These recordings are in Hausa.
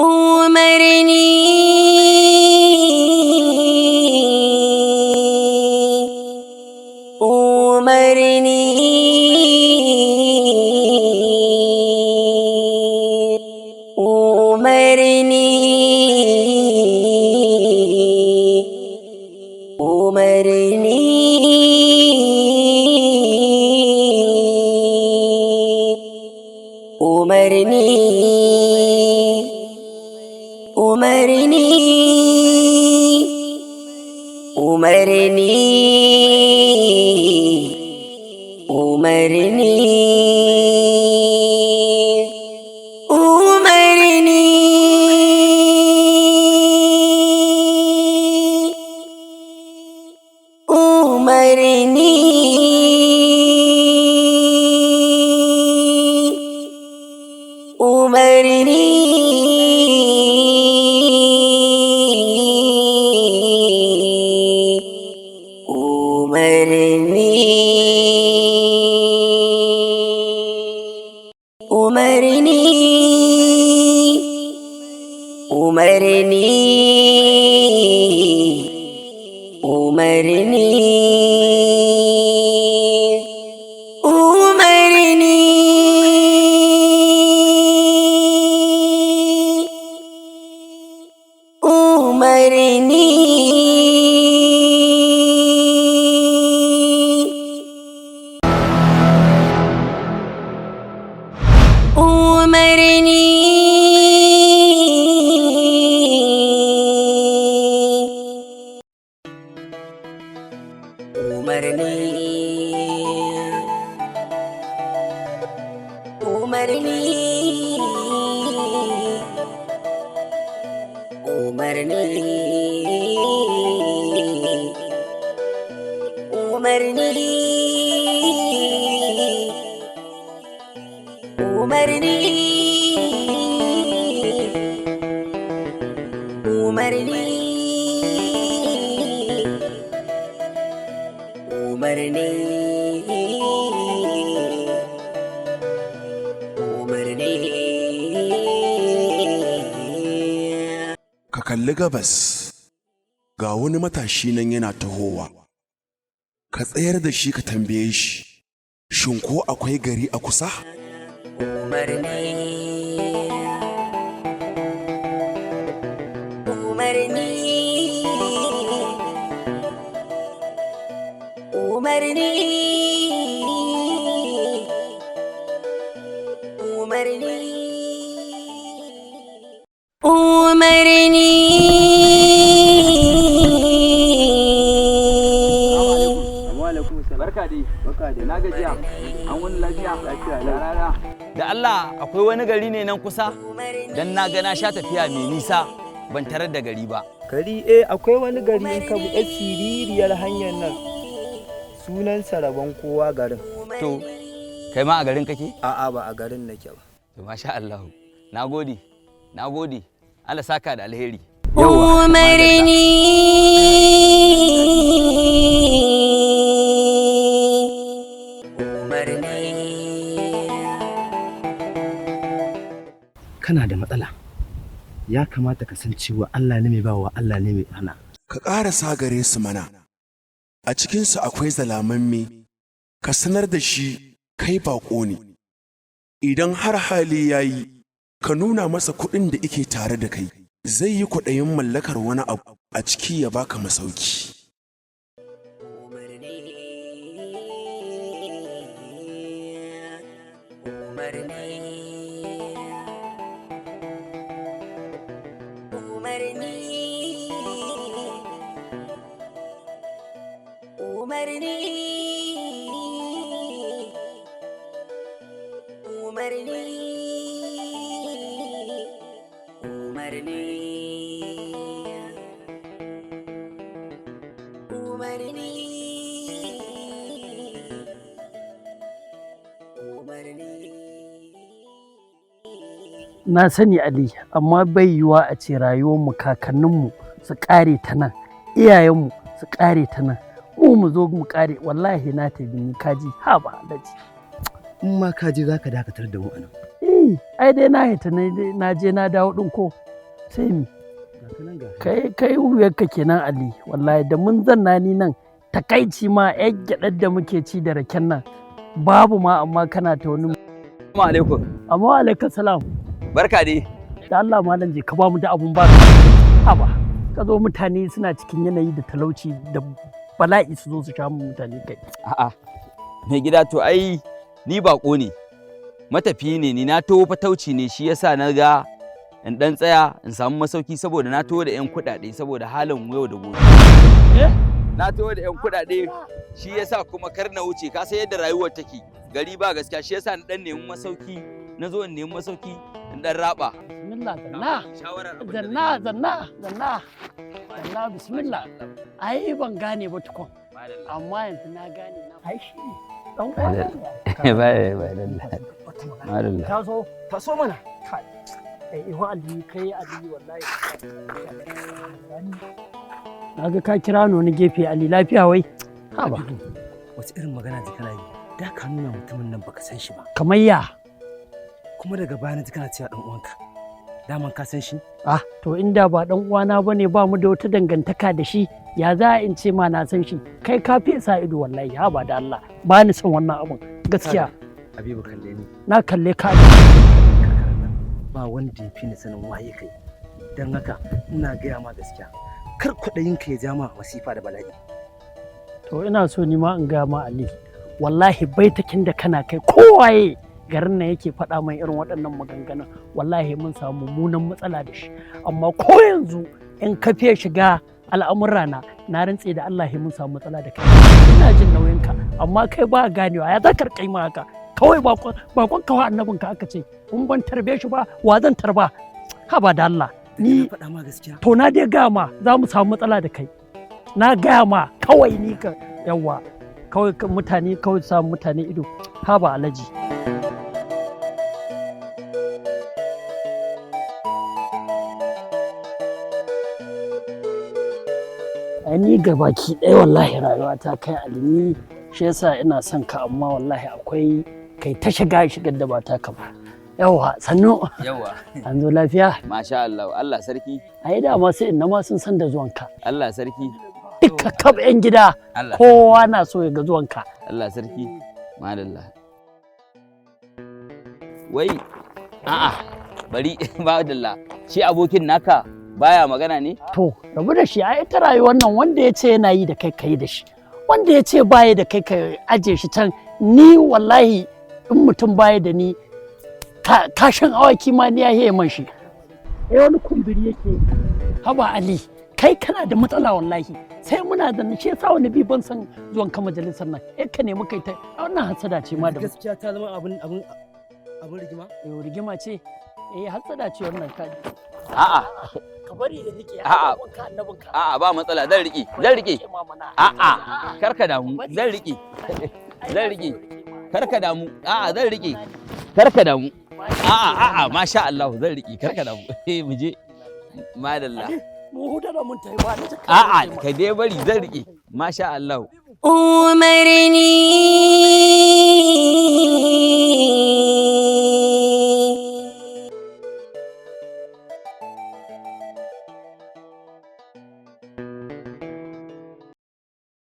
Umarni, umarni, umarni, umarni, umarni, umarni, umarni, umarni, umarni, umarni, umarni, umarni, umarni, umarni, umarni, umarni, umarni. Umarni. Umarni, umarni, umarni, umarni, umarni, umarni, umarni, umarni. Ka kalli gabas, ga wani matashi nan yana tahowa. Ka tsayar da shi ka tambaye shi, shin ko akwai gari a kusa? Umarni, umarni, umarni, umarni, umarni. Barka dai. Barka dai. Na gajiya. An wani lafiya. Lafiya rana. Da Allah akwai wani gari ne nan kusa? Dan na ga na sha tafiya mai nisa ban tarar da gari ba. Gari, eh, akwai wani gari in ka bi yar siririyar hanyar nan. Sunansa Rabon Kowa garin. To, kai ma a garin kake? A'a, ba a garin nake ba. To, masha Allah. Na gode. Na gode. Allah saka da alheri. Umarni, umarni. Kana da matsala, ya kamata ka san cewa Allah ne mai bawa, Allah ne mai hana. Ka ƙarasa gare su mana, a cikinsu akwai zalamamme, ka sanar da shi kai baƙo ne. Idan har hali ya yi, ka nuna masa kuɗin da ike tare da kai, zai yi kwaɗayin mallakar wani abu a ciki ya baka masauki. Umarni, umarni, umarni, umarni, umarni, umarni, umarni, umarni. Na sani Ali, amma bai yiwuwa a ce rayuwarmu, kakanninmu su ƙare ta nan, iyayenmu su ƙare ta nan, mu mu zo mu ƙare. Wallahi na tafi ni, kaji. Ha ba Alhaji. In ma ka je, za ka dakatar da mu anan. Eh, ai dai na hita na je na dawo din ko. Sai mi? Kai kai wuyarka kenan Ali, wallahi da mun zanna ni nan takaici ma yan gyaɗar da muke ci da raken nan babu ma, amma kana ta wani. Assalamu alaikum. Amma wa alaikum salam. Barka dai. Da Allah malam, je ka ba mu da abun ba. Haba, ka zo mutane suna cikin yanayi da talauci da bala'i, su zo su sha mu mutane kai. A'a. Mai gida, to ai ni bako ne. Matafiyi ne ni, na taho fatauci ne, shi yasa na ga in dan tsaya in samu masauki saboda na taho da 'yan kuɗaɗe, saboda halin yau da gobe. Eh? Na taho da 'yan kuɗaɗe, shi yasa kuma kar na wuce, ka san yadda rayuwar take. Gari ba gaskiya, shi yasa na dan nemi masauki, na zo in nemi masauki in dan raba. Bismillah, zanna. Shawarar abin da Zanna, zanna, zanna. Zanna, bismillah. Ai ban gane ba tukun. Amma yanzu na gane na. Ai shi ne. Dan uwana ne. Bai bai bai. Taso. Taso mana. Kai. Kai ihu Ali, kai Ali, wallahi. Na ga ka kira ni wani gefe Ali, lafiya wai? Haba. Wace irin magana ji kana yi? Da ka nuna mutumin nan baka san shi ba. Kamar ya? Kuma daga baya na ji kana cewa dan uwanka. Daman ka san shi? Ah, to inda ba dan uwana bane, ba mu da wata dangantaka da shi, ya za in ce ma na san shi? Kai ka fiye sa ido wallahi, haba da Allah. Ba ni son wannan abun. Gaskiya. Habibu, kalle ni. Na kalle ka. Karkarar nan ba wanda ya fi ni sanin waye kai. Don haka ina gaya ma gaskiya. Kar kwaɗayinka ya ja ma masifa da bala'i. To ina so ni ma in gaya ma Ali. Wallahi baitakin da kana kai, kowaye garin nan yake faɗa min irin waɗannan maganganun, wallahi mun samu mummunan matsala da shi. Amma ko yanzu in ka fiye shiga al'amura na, na rantse da Allah mun samu matsala da kai. Ina jin nauyinka amma kai ba ganewa, ya za ka riƙa yi ma haka kawai? Bakon kawai annabin ka aka ce in ban tarbe shi ba, wa zan tarba? Haba da Allah. Ni ni faɗa ma gaskiya. To na dai gaya ma za mu samu matsala da kai, na gaya ma kawai. Ni ka yawa kawai mutane kawai samu mutane ido. Haba alaji. Ai ni gabaki ɗaya wallahi rayuwa ta kai alimi, shi yasa ina son ka, amma wallahi akwai kai ta shiga shigar da ba ta ka ba. Yawa, sannu. Yawa. An zo lafiya? Masha Allah, Allah sarki. Ai dama sai inna ma sun san da zuwanka. Allah sarki. Duka kaf 'yan gida. Allah. Kowa na so ya ga zuwanka. Allah sarki. Madalla. Wai, a'a, bari madalla. Shi abokin naka baya magana ne? To rabu da shi, ai ita rayuwar nan wanda ya ce yana yi da kai, kai da shi, wanda ya ce baya da kai, ka aje shi can. Ni wallahi in mutum baya da ni, kashin awaki ma ni ya heye man shi. Eh, wani kumburi yake. Haba Ali, kai kana da matsala wallahi. Sai muna da shi yasa wani bi ban san zuwan ka majalisar nan, eh, ka nemi kai ta wannan hasada ce ma da Gaskiya ta zama abin rigima. Eh, rigima ce, eh, hasada ce wannan ka A'a, ka bari da nake A'a. ka annabin ka. A'a, ba matsala, zan riƙe, zan riƙe. A'a, kar ka damu, zan riƙe. Zan riƙe. Kar ka damu. A'a, zan riƙe. Kar ka damu. A'a, a'a, masha Allah, zan riƙe, kar ka damu. Eh, mu je. Madalla. Mu huda da mun tayi ba ni. A'a, ka dai bari, zan riƙe. Masha Allah. Umarni.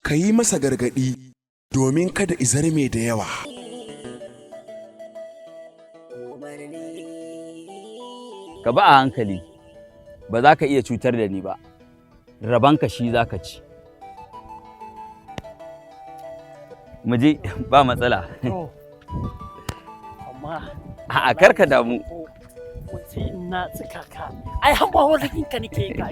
Ka yi masa gargaɗi domin kada izarme da yawa. Umarni. Ka ba a hankali. Ba za ka iya cutar da ni ba. Rabanka shi za ka ci. Mu je, ba matsala. To, amma A'a, kar ka damu. Ko sai in na tsika ka. Ai har ba wani ka nake yi ka.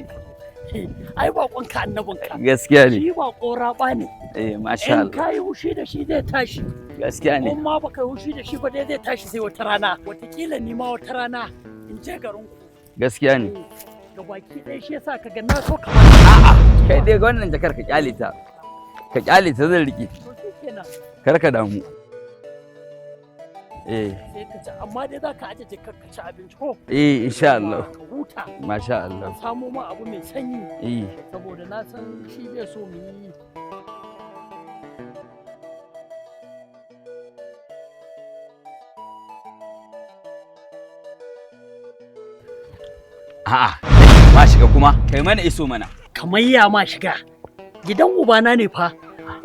Ai bakon ka annabin ka. Gaskiya ne. Shi ba raba ne. Eh, masha In Allah. ka yi hushi da shi zai tashi. Gaskiya ne. In ma baka yi hushi da shi ba dai zai tashi sai wata rana. Wataƙila ni ma wata rana in je garin ku. Gaskiya ne. Ga baki ɗaya shi yasa ka ga na so ka. A'a, kai dai ga wannan jakar ka kyale ta. Ka kyale ta, zan riƙe. To shikenan. Kar ka damu. Eh, Sai ka ci, amma dai za ka aje jakar ka ci abinci ko? eh, insha Allah. Ka huta. Masha Allah. Ka samo ma abu mai sanyi. Eh. Saboda na san shi bai so mu yi. A'a. Ma shiga kuma, kai mana iso mana. Kamar ya ma shiga. Gidan ubana ne fa.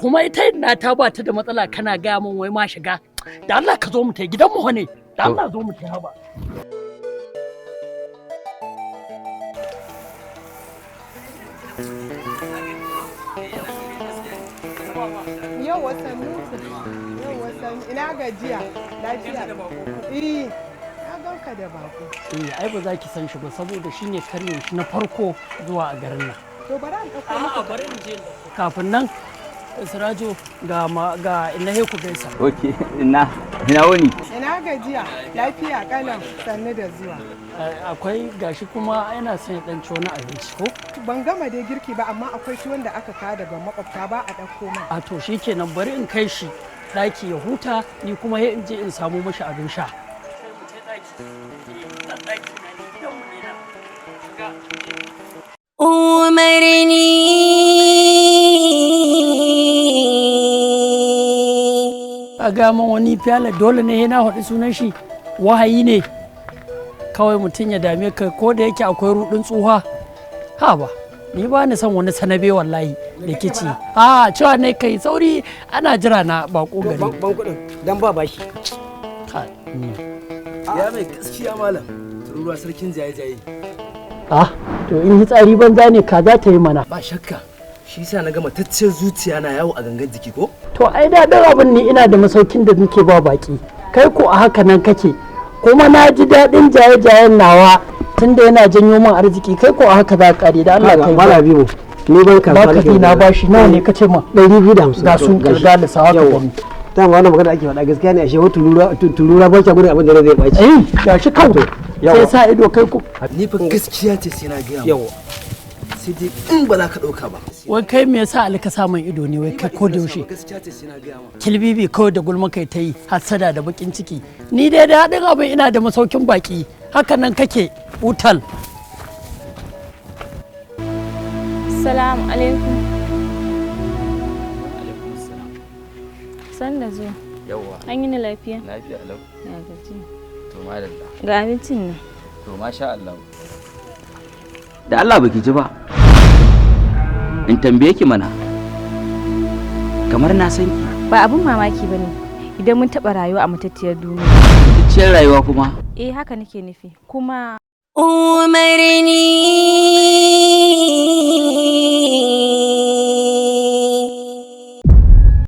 Kuma ita na ta ba ta da matsala kana gaya min wai ma shiga. Da Allah ka zo mu tai gidan mu ne. Da Allah zo mu tai haba. Yau wasanni, yau wasanni, ina gajiya, lafiya. Eh, na ganka da bako. Eh, ai ba za ki san shi ba saboda shine karnin shi na farko zuwa a garin nan. To bari an ɗauko maka. Bari in je. Kafin nan Sirajo ga ma ga ina ku gaisa. Okay, ina ina wuni. Ina gajiya, lafiya kalan, sannu da zuwa. Akwai gashi kuma yana son ya dan ci wani abinci ko? Ban gama dai girki ba amma akwai tuwon da aka kawo daga makwabta ba a ɗauko min. A to shikenan bari in kai shi daki ya huta ni kuma sai in je in samu mashi abin sha. Umarni. A ga man wani fiyala dole ne yana haɗu sunan shi wahayi ne kawai mutum ya dame ka ko da yake akwai rudin tsuha ha ba ni ba ni son wani sanabe wallahi da kici a cewa ne kai sauri ana jira na bako gari Ban kuɗin dan ba bashi. Kai, Ya mai gaskiya malam. Tururuwa sarkin jaye-jaye. Ah, to in hitsari banza ne ka za ta yi mana. Ba shakka. Shi yasa na gama taccen zuciya na yawo a gangan jiki ko? To ai daɗin abin ni ina da masaukin da nake ba baki. Kai ko a haka nan kake. Kuma na ji daɗin jaye-jayen nawa tunda yana janyo min arziki kai ko a haka za ka kare da Allah kai. Mala biyu ni ban kasuwa Baka bi na bashi nawa ne kace ma? 250. Ga su kirga lissawa ka gani. Dama wannan magana ake faɗa gaskiya ne ashe wa turura ba gudun abin da zai ɓaci. Eh gashi kawai. Sai sa ido kai ko. Ni fa gaskiya ce sai na gaya ma. Sai dai in ba za ka ɗauka ba. Wai kai me yasa Ali ka sa min ido ne wai kai ko da yaushe? Gaskiya ce sai na gaya ma. Kilbibi kawai da gulma kai ta yi hassada da bakin ciki. Ni dai daɗin abin ina da masaukin baki. Haka nan kake utal. Salamu alaikum. San da zuwa. Yawwa. An yi ni lafiya? Lafiya lau. Ya gaji. To madalla. Ga abincin nan. To masha Allah. Da Allah baki ji ba. In tambaye ki mana. Kamar na san ki. Ba abun mamaki ba ne idan mun taɓa rayuwa a matattiyar duniya. Matacciyar rayuwa kuma. Eh haka nake nufi. Kuma Umarni.